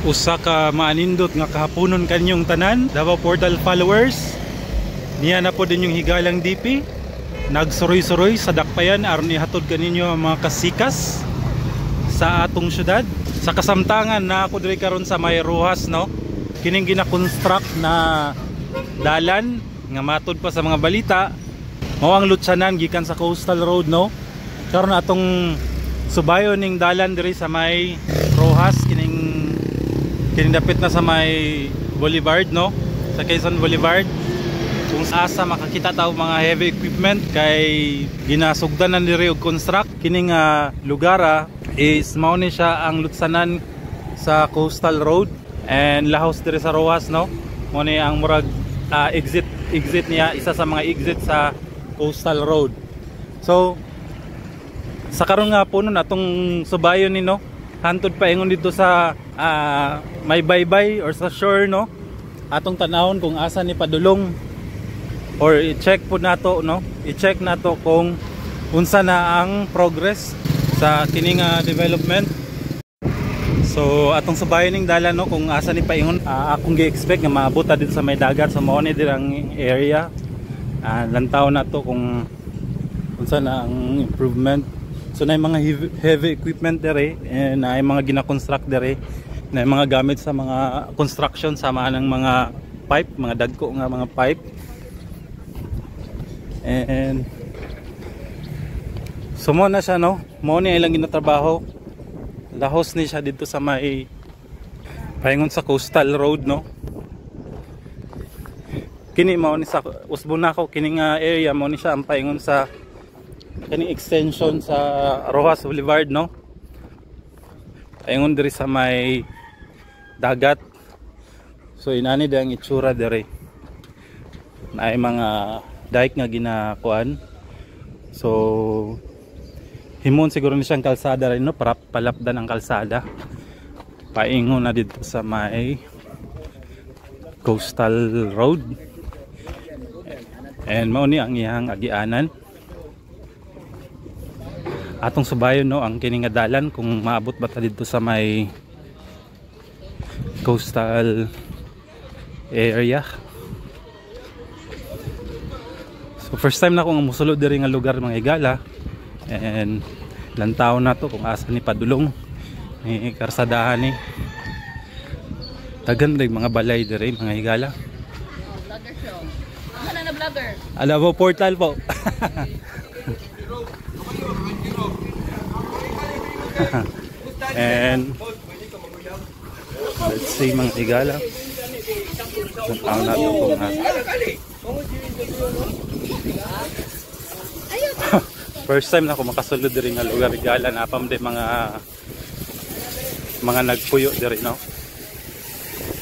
Usa ka maanindot nga kahaponon kanyong tanan, Davao Portal followers. Niya na po din yung higalang DP. Nagsuroy-suroy sa dakpayan aron ihatod kaninyo ang mga kasikas sa atong syudad. Sa kasamtangan na ako diri karon sa may Roxas, no. Kining gina-construct na dalan nga matud pa sa mga balita mao ang lutsanan gikan sa Coastal Road, no. Karon atong subayon ning dalan diri sa may Roxas, kining kining dapit na sa may Boulevard, no, sa Quezon Boulevard. Kung asa makakita taw mga heavy equipment kay ginasugdan na diri og construct kining lugar is mao ni siya ang lutsanan sa Coastal Road and lahos diri sa Roxas, no. Mao ni ang murag exit niya, isa sa mga exit sa Coastal Road. So sa karon nga po nun atong subayon ni, no, hantod pa ingon dito sa may baybay or sa shore, no. Atong tanawon kung asa ni padulong or i-check po nato, no, i-check nato kung unsa na ang progress sa kini nga development. So atong subayon ning dalan, no, kung asa ni paingon. Akong gi-expect nga maabot ta dito sa may dagat, so mao ni dirang area. Lantaw nato kung unsa na ang improvement. So na mga heavy equipment dere, and na mga gina-construct dere, na mga gamit sa mga construction, sama ng mga pipe, mga dagko nga mga pipe. And so mo na siya, no, mo ni ilang ginatrabaho. Lahos ni siya dito sa may paingon sa Coastal Road, no. Kini mao ni sa usbon nako kini nga area, mao ni siya ang paingon sa kining extension sa Roxas Boulevard, no, paingon diri sa may dagat. So inani di ang itsura diri, naay mga dike nga ginakuan. So himon siguro ni siyang kalsada rin, no, para palapdan ang kalsada paingon na dito sa may Coastal Road. And mao ni ang iyang agianan. Atong subayon, no, ang kini nga dalan kung maabot ba ta dito sa may coastal area. So first time na akong musulod diri nga lugar, mga higala, and lantaw na to kung asa ni padulong ni karsadahan ni. Daghan rin mga balay diri, mga higala. Vlogger show. Ano na vlogger? Alabo Portal po. And let's see, mga higala. Lantaw na to kung asa. First time na ako makasulod diri nga lugar, higala, na pam di mga nagpuyo diri, no.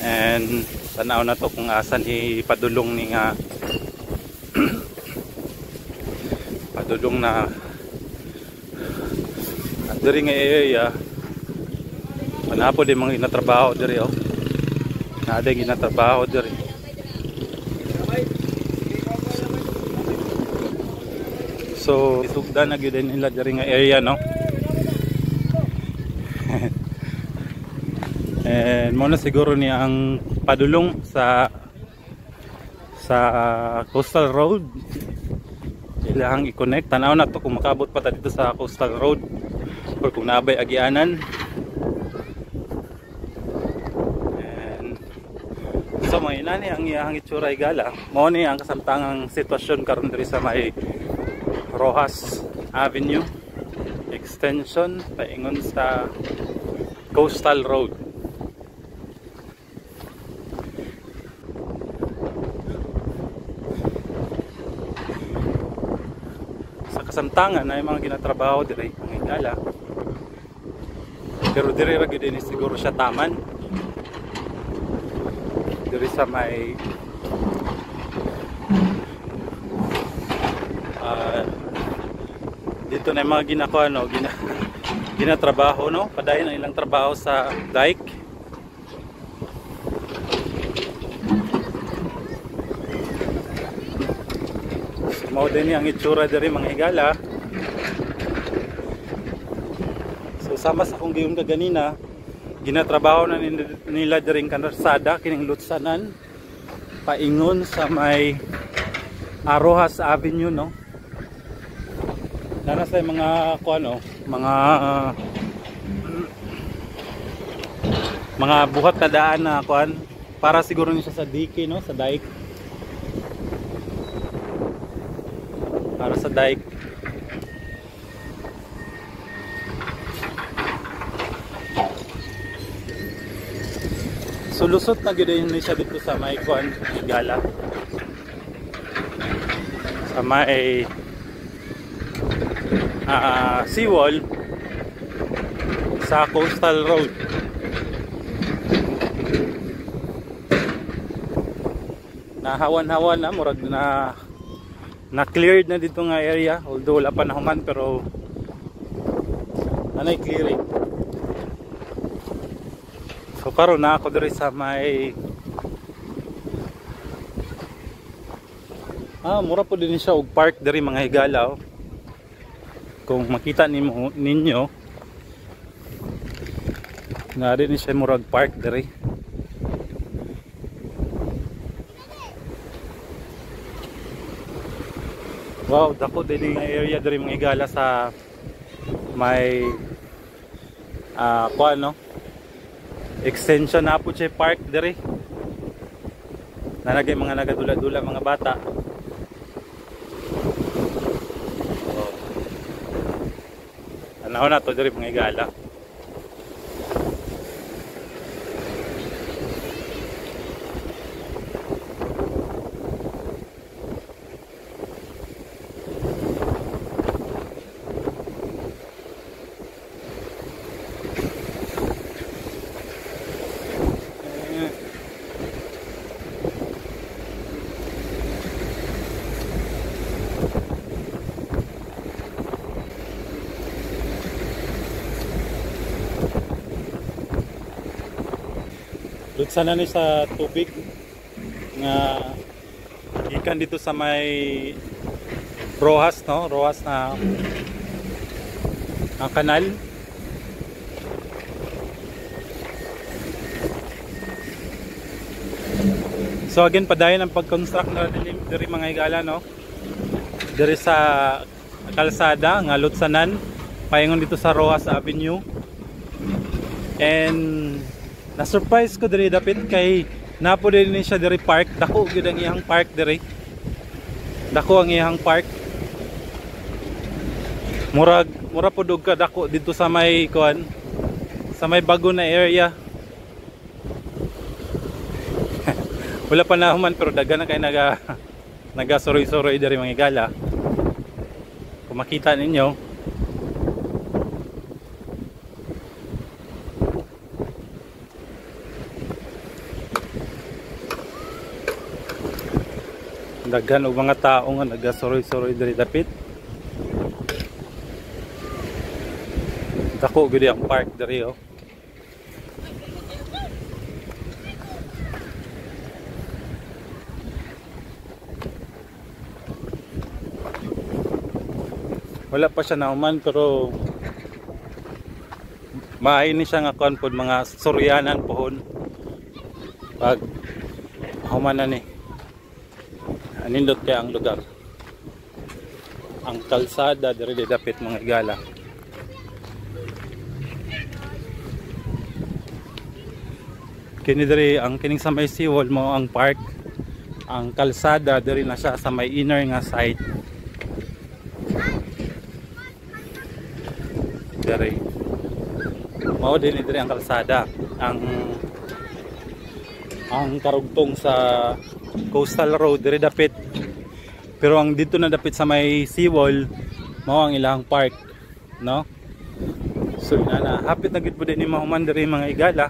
And tanaw na to kung asan ipadulong ni nga padulong na diri nga area. Manapo di mga ginatrabaho diri, oh. Naa di ginatrabaho diri. So isugda na gyud nila diri nga area, no. And mo na siguro niya ang padulong sa Coastal Road. Ilahang i-connect. Tanaw na to kung makabot pa ta dito sa Coastal Road or kung naabay agianan. And so may inani ang iyang itsura, higala. Mao ni ang kasamtangang sitwasyon karon diri sa may Roxas Avenue extension paingon sa Coastal Road. Sa kasamtangan ay mga ginatrabaho diri, mga higala. Pero diri ra gyud ni siguro siya taman. Diri sa may dito na yung mga ginako, no, ginatrabaho, no, padayon ang ilang trabaho sa dike. So, Mao din ang itsura diri mga higala. So sama sa akong giyon kaganina, ginatrabaho na nila diri ang kalsada kining lutsanan paingon sa may Roxas Avenue, no. Nana sa mga kuano, mga buhat na daan na kuan para siguro ni siya sa dike, no, sa dike. Para sa dike. So lusot na gyud ni siya dito sa may kuan higala. Sa may seawall sa Coastal Road. Nahawan-hawan na, murag na na cleared na dito nga area, although wala pa nahuman pero anay clearing. So karon na ako diri sa may mura po din siya og park diri mga higala, oh. Kung makita nimo ninyo na din siya murag park diri. Wow, dako din yung area diri mga higala sa may kuan, no? Extension na po siya park diri. Nanagay mga nagadula-dula mga bata. Oh. Tanaw na to diri mga higala. Lutsan na ni sa tubig nga gikan dito sa may Roxas, no? Roxas na ang kanal. So again, padayon ang pag-construct na diri mga higala, no? Diri sa kalsada nga lutsanan paingon dito sa Roxas Avenue. And na-surprise ko diri dapit kay napo din ni siya diri park. Dako gyud ang iyang park diri. Dako ang iyang park. Murag mura pud og kadako didto sa may kuan, sa may bago na area. Wala pa nahuman pero daghan na kay naga suroy-suroy diri mga higala. Kung makita ninyo, daghan og mga tao nga nagasuroy-suroy diri dapit. Dako gyud ang park diri, oh. Wala pa siya nauman pero maayo ni siya nga kuan pod, mga suryanan pohon pag human na ni. Anindot kay ang lugar. Ang kalsada diri dapit mga higala. Kini diri ang kining sa may seawall mo ang park. Ang kalsada diri na siya sa may inner nga side. Diri. Mao din diri ang kalsada, ang karugtong sa Coastal Road diri dapit. Pero ang dito na dapit sa may seawall mao ang ilang park, no? So inana, hapit na gid po din ni mahuman diri mga higala.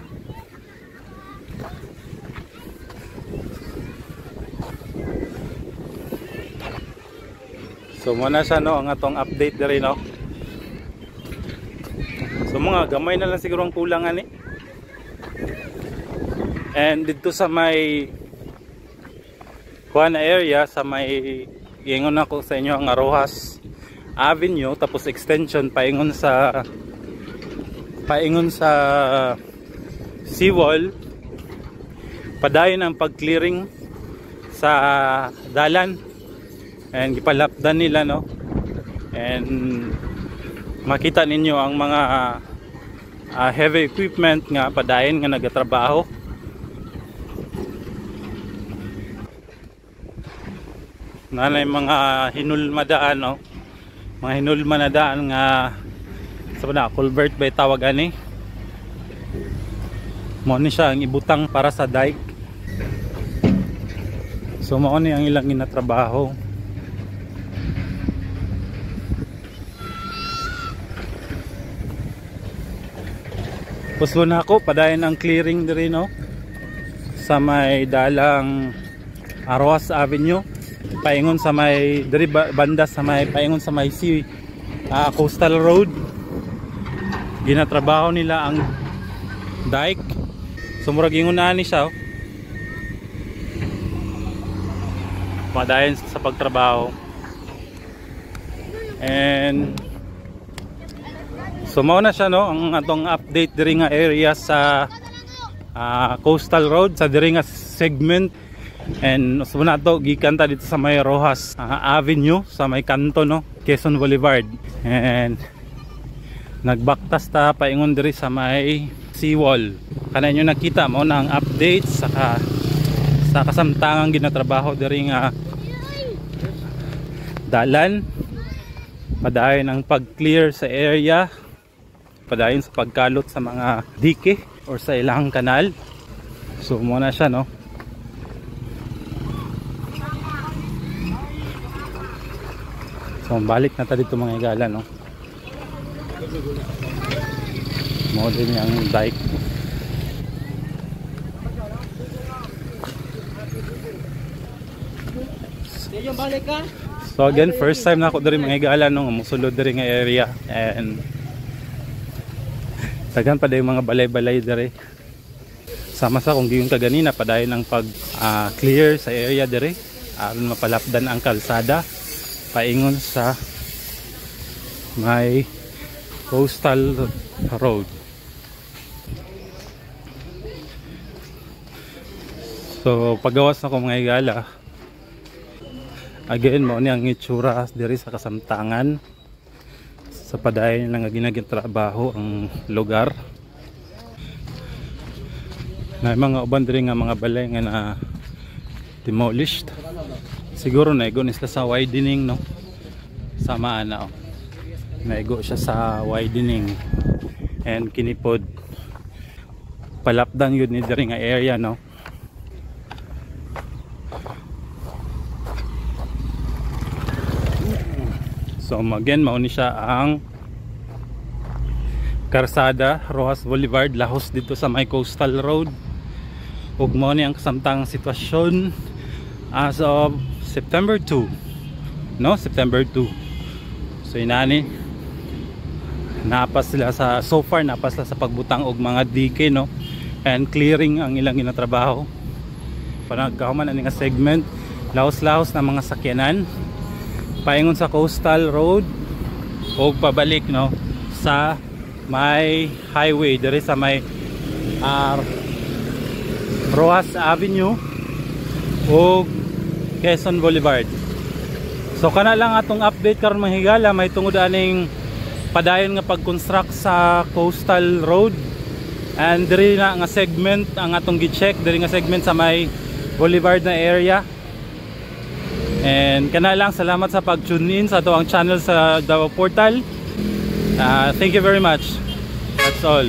So muna siya, no, ang atong update diri, no. So mga gamay na lang siguro ang kulangan ni. And dito sa may kuan area, sa may Giingon ako sa inyo ang Roxas Avenue, tapos extension paingon sa seawall. Padayon ang pag-clearing sa dalan and gipalapdan nila, no, and makita ninyo ang mga heavy equipment nga padayon nga nagatrabaho. Nanay mga hinulma daan, no, mga hinulma na daan nga sa na culvert ba tawag ani. Mo ni siya ang ibutang para sa dike. So mao ni ang ilang ginatrabaho. Puslo na ako, padayon ang clearing diri, no, sa may dalang Roxas Avenue paingon sa may diri banda sa may paingon sa may sea coastal road. Ginatrabaho nila ang dike. So murag ingon na ni siya, oh. Padayon sa pagtrabaho. And so mao na siya, no, ang atong update diri nga area sa coastal road, sa diri nga segment. And so na to gikan ta dito sa may Roxas Avenue sa may kanto, no, Quezon Boulevard, and nagbaktas ta paingon diri sa may seawall. Kana inyo nakita mo na ang update sa kasamtangang ginatrabaho diri nga dalan. Padayon ang pag-clear sa area, padayon sa pagkalot sa mga dike or sa ilang kanal. So muna siya, no. So balik na ta dito, mga higala, no. Mo din ang dike. So again, first time na ako diri, mga higala, no, musulod diri nga area, and daghan pa yung mga balay-balay diri. Sama sa kung giyon kaganina, padayon ang pag clear sa area diri aron mapalapdan ang kalsada paingon sa may coastal road. So pagawas na ko, mga higala, again mao ni ang itsura diri sa kasamtangan sa padayon lang nga ginagitrabaho ang lugar. Na mga uban diri nga mga balay nga na demolished. Siguro naigo ni sila sa widening, no. Sama ana, oh. Naigo siya sa widening and kinipod palapdan yun ni diri nga area, no. So again, mao ni siya ang Karsada, Roxas Boulevard, lahos dito sa may coastal road. Ug mao ni ang kasamtang sitwasyon as of September 2, no, September 2. So inani napas sila sa, so far napas sila sa pagbutang og mga dike, no, and clearing ang ilang ginatrabaho. Panagkahuman ani nga segment, lahos-lahos na mga sakyanan paingon sa coastal road o pabalik, no, sa may highway diri sa may Roxas Avenue o Quezon Boulevard. So kana lang atong update karon, mga higala, may tungod aning padayon nga pag-construct sa coastal road, and diri na nga segment ang atong gi-check, diri nga segment sa may boulevard na area. And kana lang, salamat sa pag-tune in sa ato ang channel sa Davao Portal. Thank you very much. That's all.